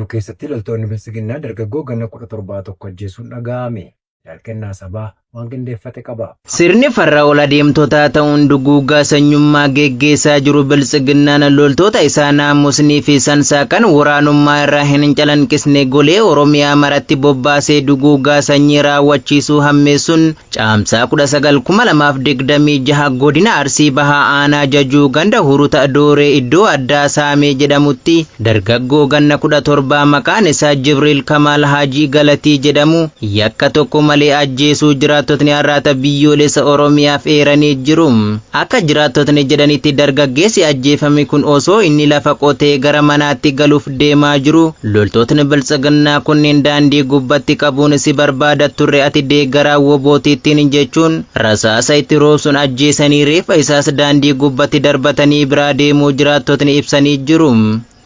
Jajjuu keessatti loltoonni Biltsiginnaa dargaggoo ganna 17 tokko ajjeesuun dhaga'ame. Jaal Kennaa Sabaa waan qindeeffate qaba. Sirni farra ol adeemtotaa ta'uun duguuggaa sanyummaa geggeessaa jiru Biltsiginnaan loltoota isaa naamusnii fi sansaaqan waraanummaa irraa hin calanqisne golee Oromiyaa maratti bobbaasee duguuggaa sanyii raawwachiisuu hammeessuun Caamsaa 19,2026 godina Arsii Bahaa aanaa Jajuu ganda Huruta Dooree iddoo addaa Saamee jedhamutti dargaggoo ganna 17 maqaan isaa Jibriil Kamaal Haajii Galatii jedhamu yakka tokko malee ajjeesuu jiraattotni Arraata Biyyoolessa Oromiyaaf eeranii jiru. Akka jiraattotni jedhanitti dargaggeessi ajjeefame kun osoo inni lafa qotee gara manaatti galuuf deemaa jiru loltootni Biltsiginnaa kunneen daandii gubbatti qabuun si barbaada turre ati deeggaraa WBOtiittiin jechuun rasaasa itti roobsuun ajjeesanii reeffa isaas daandii gubbatti darbatanii biraa deemuu jiraattotni ibsanii jiru.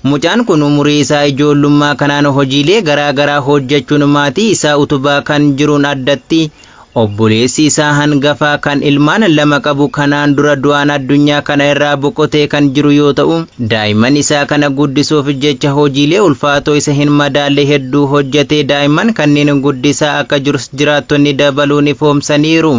Mucaan kun umurii isaa ijoollummaa kanaan hojiilee garaa garaa hojjechuun maatii isaa utubaa kan jiruun addatti obboleessi isaa hangafaa kan ilmaan 2 qabu kanaan dura du'aan addunyaa kana irraa boqotee kan jiru yoo ta'u, daa'imman isaa kana guddisuuf jecha hojiilee ulfaatoo isa hin madaalle hedduu hojjetee daa'imman kanneen guddisaa akka jirus jiraattonni dabaluun ifoomsaniiru.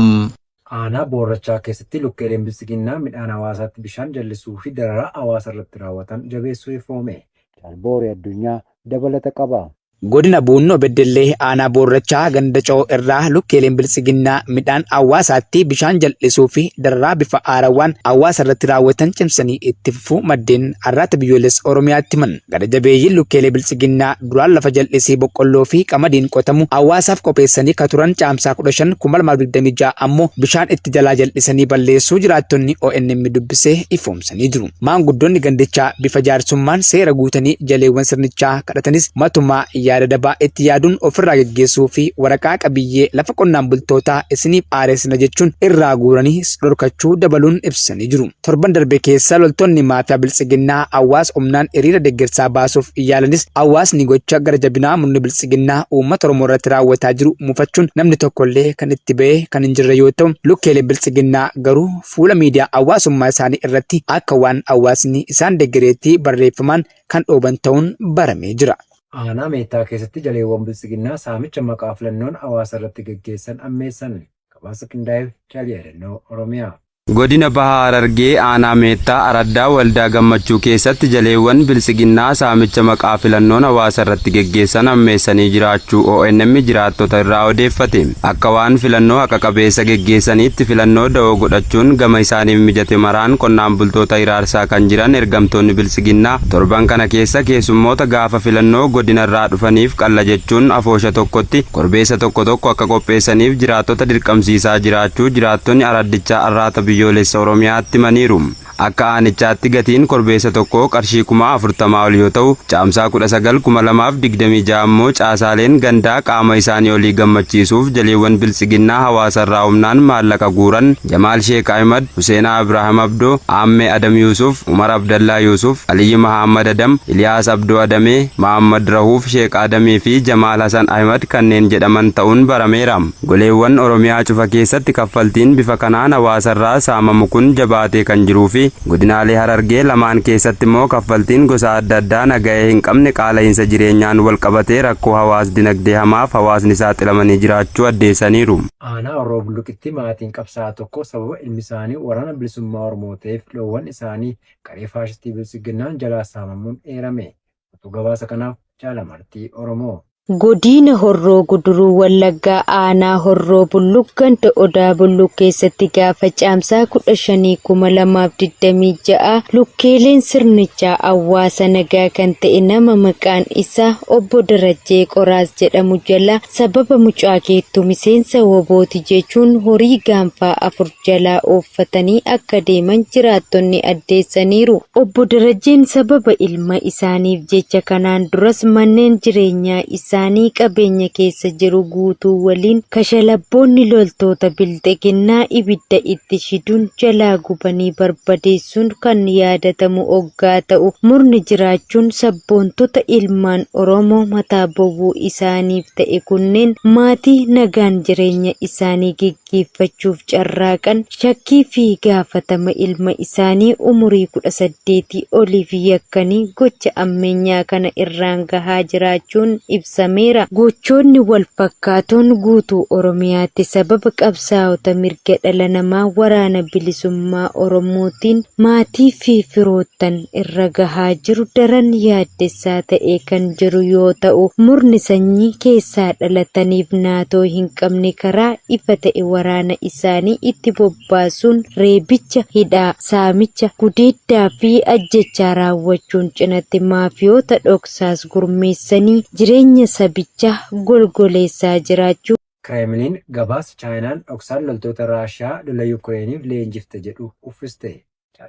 Aanaa Boorrachaa keessatti lukkeeleen Biltsiginnaa midhaan hawaasaatti bishaan jallisuu fi dararaa hawaasa irratti raawwatan jabeessuu ifoome. Jaal Booree Addunyaa dabalata qaba. Godina Buunnoo Beddellee aanaa Boorrachaa ganda Coo irraa lukkeeleen Biltsiginnaa midhaan hawaasaatti bishaan jal'isuu fi dararaa bifa haarawaan hawaasa irratti raawwatan cimsanii itti fufuu maddeen Arraata Biyyoolessa Oromiyaatti himan. Gara jabeeyyiin lukkeelee Biltsiginnaa duraan lafa jal'isii boqqolloo fi qamadiin qotamu hawaasaaf qopheessanii ka turan Caamsaa 15, 2026 ammoo bishaan itti jalaa jal'isanii balleessuu jiraattonni ONM dubbise ifoomsanii jiru. Maanguddoonni gandichaa bifa jaarsummaan seera guutanii jaleewwan sirnichaa kadhatanis matumaa yaada dabaa itti yaaduun ofirraa geggeessuu fi waraqaa qabiyyee lafa qonnaan bultootaa isiniif haareessina jechuun irraa guuranii dhorkachuu dabaluun ibsanii jiru. Torban darbe keessa loltoonni maafiyaa Biltsiginnaa hawaasa humnaan hiriira deggersaa baasuuf yaalanis hawaasni gocha gara jabinaa murni Biltsiginnaa uummata Oromoo irratti raawwataa jiru mufachuun namni tokko illee kan itti ba'e kan hin jirre yoo ta'u, lukkeeleen Biltsiginnaa garuu fuula miidiyaa hawaasummaa isaanii irratti akka waan hawaasni isaan deggereetti barreeffamaan kan dhooban ta'uun baramee jira. Aanaa Meettaa keessatti jaleewwan Biltsiginnaa saamicha maqaa filannoon hawaasa irratti geggeessan ammeessan. Gabaasa qindaa'eef Jaal Yaadannoo Oromiyaa. Godina Baha Harargee Aanaa Meettaa Araddaa Waldaa Gammachuu keessatti jaleewwan Biltsiginnaa saamicha maqaa filannoon hawaasa irratti geggeessan hammeessanii jiraachuu ONM jiraattota irraa odeeffate. Akka waan filannoo haqa qabeessa geggeessaniitti filannoo da'oo godhachuun gama isaaniif mijate maraan qonnaan bultoota hiraarsaa kan jiran ergamtoonni Biltsiginnaa torban kana keessa keessummoota gaafa filannoo godina irraa dhufaniif qalla jechuun afoosha tokkotti Korbeessa tokko tokko akka qopheessaniif jiraattota dirqamsiisaa jiraachuu jiraattonni araddichaa Arraata Biyyoolessa Oromiyaatti himaniiru. Akka aanichaatti gatiin korbeessa tokkoo qarshii 40,000 ol yoo ta'u, Caamsaa 19, 2026 ammoo caasaaleen gandaa qaama isaanii olii gammachiisuuf jaleewwan Biltsiginnaa hawaasarraa humnaan maallaqa guuran Jamaal Sheek Ahimad, Huseenaa Abraahim Abdoo, Aammee Adam Yuusuf, Umar Abdallaa Yuusuf, Aliyyi Mahaammad Adam, Iliyaas Abdoo Adamee, Mahaammad Rahuuf Sheek Aadamii fi Jamaal Hasan Ahimad kanneen jedhaman ta'uun barameera. Goleewwan Oromiyaa cufa keessatti kaffaltiin bifa kanaan hawaasarraa saamamu kun jabaatee kan jiruu fi godinaalee Harargee lamaan keessatti immoo kaffaltiin gosa adda addaa nagahee hin qabne qaala'iinsa jireenyaan wal qabatee rakkoo hawaas dinagdee hamaaf hawaasni saaxilamanii jiraachuu addeessaniiru. Aanaa Horroo Bulluqitti maatiin qabsaa'aa tokkoo sababa ilmi isaanii Waraana Bilisummaa Oromoo ta'eef loowwan isaanii garee faashistii Biltsiginnaan jalaa saamamuun eerame. Guutuu gabaasa kanaaf Jaal Amartii Oromoo. Godiina Horroo Guduruu Wallaggaa Aanaa Horroo Bulluq ganda Odaa Bulluq keessatti gaafa Caamsaa 15, 2026 lukkeeleen sirnichaa awwaasa nagaa kan ta'e nama maqaan isaa Obbo Darajjee Qoraas jedhamu jalaa sababa mucaa keettu miseensa WBOti jechuun horii gaanfaa 4 jalaa ooffatanii akka deeman jiraattonni addeessaniiru. Obbo Darajjeen sababa ilma isaaniif jecha kanaan duras manneen jireenyaa isaanii qabeenya keessa jiru guutuu waliin kashalabboonni loltoota Bilxiginnaa ibidda itti shiduun jalaa gubanii barbadeessuun kan yaadatamu oggaa ta'u, murni jiraachuun sabboontota ilmaan Oromoo mataa bowwuu isaaniif ta'e kunneen maatii nagaan jireenya isaanii geggeessaa geggeeffachuuf carraaqan shakkii fi gaafatama ilma isaanii umurii 18 oliif yakkanii gocha ammeenyaa kana irraan gahaa jiraachuun ibsameera. Gochoonni wal fakkaatoon guutuu Oromiyaatti sababa qabsaa'ota mirga dhala namaa Waraana Bilisummaa Oromootiin maatii fi firoottan irra gahaa jiru daran yaaddessaa ta'ee kan jiru yoo ta'u, murni sanyii keessaa dhalataniif naatoo hin qabne karaa ifa ta'e waraana isaanii itti bobbaasuun reebicha, hidhaa, saamicha, gudeeddaa fi ajjechaa raawwachuun cinatti maafiyoota dhoksaas gurmeessanii jireenya sabichaa golgoleessaa jiraachuu Kireemiliin gabaasa Chaayinaan dhoksaan loltoota Raashiyaa lola Yukireeniif leenjifte jedhu kuffiste.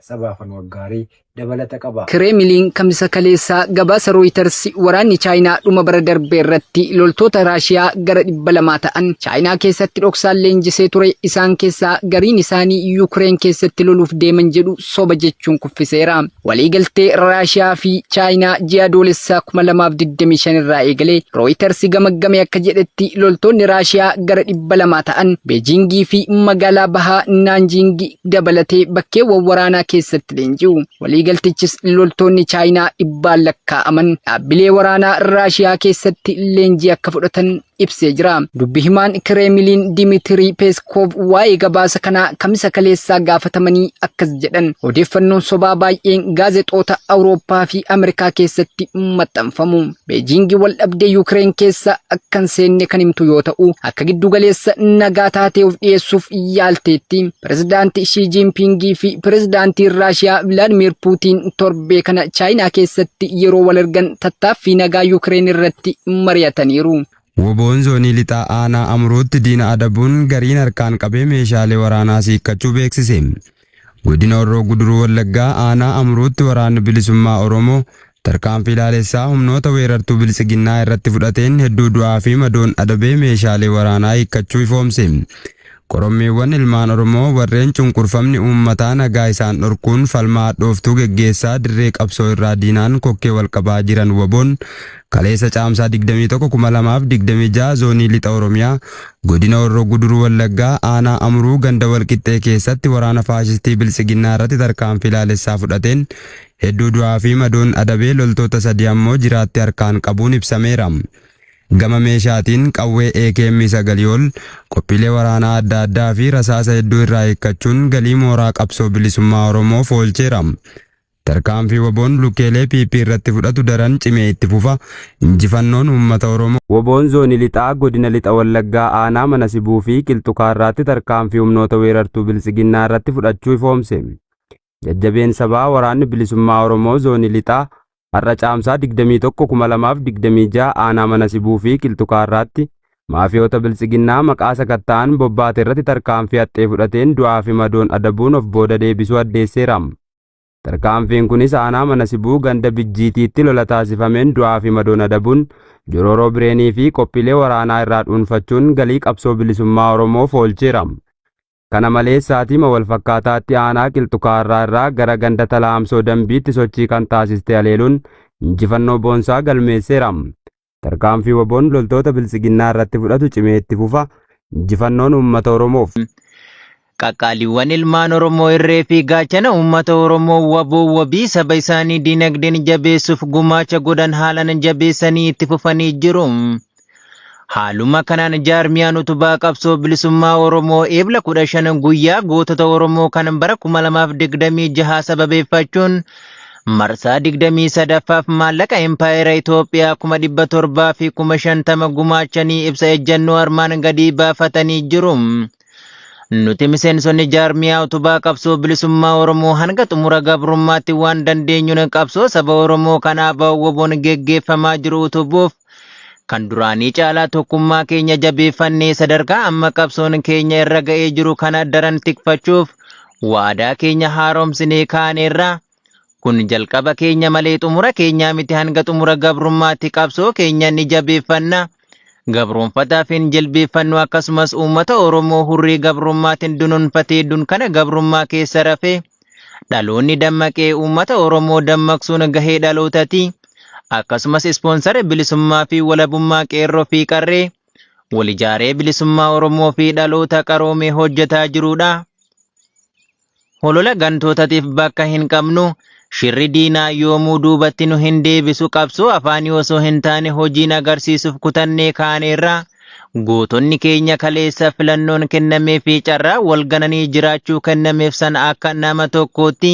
Sabaaf Waggaarii dabalata qaba. Kireemiliin Kamisa kaleessaa gabaasa Rooyitars waraanni Chaayinaa dhuma bara darbee irratti loltoota Raashiyaa gara 200 ta'an Chaayinaa keessatti dhoksaan leenjisee ture isaan keessaa gariin isaanii Yuukireen keessatti loluuf deeman jedhu soba jechuun kuffiseera. Waliigaltee Raashiyaa fi Chaayinaa ji'a Adoolessaa 2025 irraa eegalee Rooyitars gamaggame akka jedhetti loltoonni Raashiyaa gara 200 ta'an Beejiingii fi magaalaa bahaa Naanjiingi dabalatee bakkeewwan waraanaa keessatti leenji'u. Waliigaltichis loltoonni Chaayinaa dhibbaan lakkaa'aman dhaabbilee waraanaa Raashiyaa keessatti leenjii akka fudhatan ibsee jira. Dubbi himaan Kireemiliin Dimitirii Peeskoov waa'ee gabaasa kanaa Kamisa kaleessaa gaafatamanii akkas jedhan. Odeeffannoon sobaa baay'een gaazexoota Awurooppaa fi Ameerikaa keessatti maxxanfamu. Beejiingi waldhabdee Yuukireen keessa akka hin seenne kan himtu yoo ta'u, akka giddugaleessa nagaa taatee of dhiyeessuuf yaalteetti. Pirezidaanti Shii Jiinpiingii fi Pirezidaantiin Raashiyaa Vilaadimiir Puutiin torbee kana Chaayinaa keessatti yeroo wal argan tattaaffii nagaa Yuukireen irratti mari'ataniiru. Wbo'n Zoonii Lixaa Aanaa Amuruutti diina adabuun gariin harkaan qabee meeshaalee waraanaas hiikkachuu beeksise. Godina Horroo Guduruu Wallaggaa Aanaa Amuruutti Waraanni Bilisummaa Oromoo tarkaanfii laalessaa humnoota weerartuu Biltsiginnaa irratti fudhateen hedduu du'aa fi madoon adabee meeshaalee waraanaa hiikkachuu ifoomse. Qorommiiwwan ilmaan Oromoo warreen cunqurfamni uummataa nagaa isaan dhorkuun falmaa hadhooftuu geggeessaa dirree qabsoo irraa diinaan kokkee wal qabaa jiran WBOn kaleessa Caamsaa 21, 2026 Zoonii Lixa Oromiyaa Godina Horroo Guduruu Wallaggaa Aanaa Amuruu ganda Walqixxee keessatti waraana faashistii Biltsiginnaa irratti tarkaanfii laalessaa fudhateen hedduu du'aa fi madoon adabee loltoota 3 ammoo jiraatti harkaan qabuun ibsameera. Gama meeshaatiin qawwee AKM 9 ol, qophiilee waraanaa adda addaa fi rasaasa hedduu irraa hiikkachuun galii mooraa qabsoo bilisummaa Oromoof oolcheera. Tarkaanfii WBOn lukkeelee PP irratti fudhatu daran cimee itti fufa. Injifannoon uummata Oromoof! WBOn Zoonii Lixaa Godina Lixa Wallaggaa Aanaa Mana Sibuu fi Qilxu Kaarraatti tarkaanfii humnoota weerartuu Biltsiginnaa irratti fudhachuu ifoomse. Jajjabeen sabaa Waraanni Bilisummaa Oromoo Zoonii Lixaa har'a Caamsaa 21, 2026 Aanaa Mana Sibuu fi Qilxu Kaarraatti maafiyoota Biltsiginnaa maqaa sakatta'aan bobbaate irratti tarkaanfii haxxee fudhateen du'aa fi madoon adabuun of booda deebisuu addeesseera. Tarkaanfiin kunis aanaa Mana Sibuu ganda Bijjiitiitti lola taasifameen du'aa fi madoon adabuun jorooroo bireenii fi qophiilee waraanaa irraa dhuunfachuun galii qabsoo bilisummaa Oromoof oolcheera. Kana malees sa'atiima wal fakkaataatti aanaa Qilxu Kaarraa irraa gara ganda Talaamsoo Dambiitti sochii kan taasiste haleeluun injifannoo boonsaa galmeesseera. Tarkaanfii WBOn loltoota Biltsiginnaa irratti fudhatu cimee itti fufa. Injifannoon uummata Oromoof! Qaqqaaliiwwan ilmaan Oromoo irree fi gaachana uummata Oromoo wbo wabii saba isaanii dinagdeen jabeessuuf gumaacha godhan haalan jabeessanii itti fufanii jiru. Haaluma kanaan jaarmiyaan utubaa qabsoo bilisummaa Oromoo Eebla 15 guyyaa gootota Oromoo kan bara 2026 sababeeffachuun marsaa 23ffaaf maallaqa impaayera Itoophiyaa 750,000 gumaachanii ibsa ejjannoo armaan gadii baafatanii jiru. Nuti miseensonni jaarmiyaa utubaa qabsoo bilisummaa Oromoo hanga xumura gabrummaatti waan dandeenyuun qabsoo saba Oromoo kan ABO-WBOn geggeeffamaa jiru utubuuf kan duraanii caalaa tokkummaa keenya jabeeffannee sadarkaa amma qabsoon keenya irra ga'ee jiru kana daran tikfachuuf waadaa keenya haaromsinee kaaneerra. Kun jalqaba keenya malee xumura keenyaa miti hanga xumura gabrummaatti qabsoo keenya ni jabeeffanna. Gabroonfataaf hin jilbeeffannu akkasumas uummata Oromoo hurrii gabrummaatiin dunuunfatee dunkana gabrummaa keessa rafe dhaloonni dammaqee uummata Oromoo dammaqsuun gahee dhalootati. Akkasumas ispoonsara bilisummaa fi walabummaa qeerroo fi qarree. wal ijaaree bilisummaa Oromoo fi dhaloota qaroomee hojjetaa jiruudha. Holola gantootatiif bakka hin qabnu. Shirri diinaa yoomuu duubatti nu hin deebisu. Qabsoo afaanii osoo hin taane hojiin agarsiisuuf kutannee kaaneerra. Gootonni keenya kaleessa filannoon kennamee fi carraa wal gananii jiraachuu kennameef sana akka nama tokkootti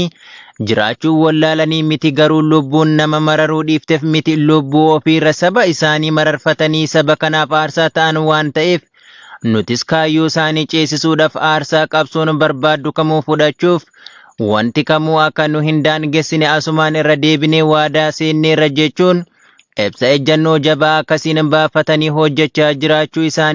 jiraachuu wallaalanii miti, garuu lubbuun nama mararuu dhiifteef miti, lubbuu ofiirra saba isaanii mararfatanii saba kanaaf aarsaa ta'an waan ta'eef nutis kaayyoo isaanii ceesisuudhaaf aarsaa qabsoon barbaaddu kamuu fudhachuuf wanti kamuu akka nu hin daangessine asumaan irra deebinee waadaa seenneerra jechuun ibsa ejjannoo jabaa akkasiin baafatanii hojjechaa jiraachuu isaanii.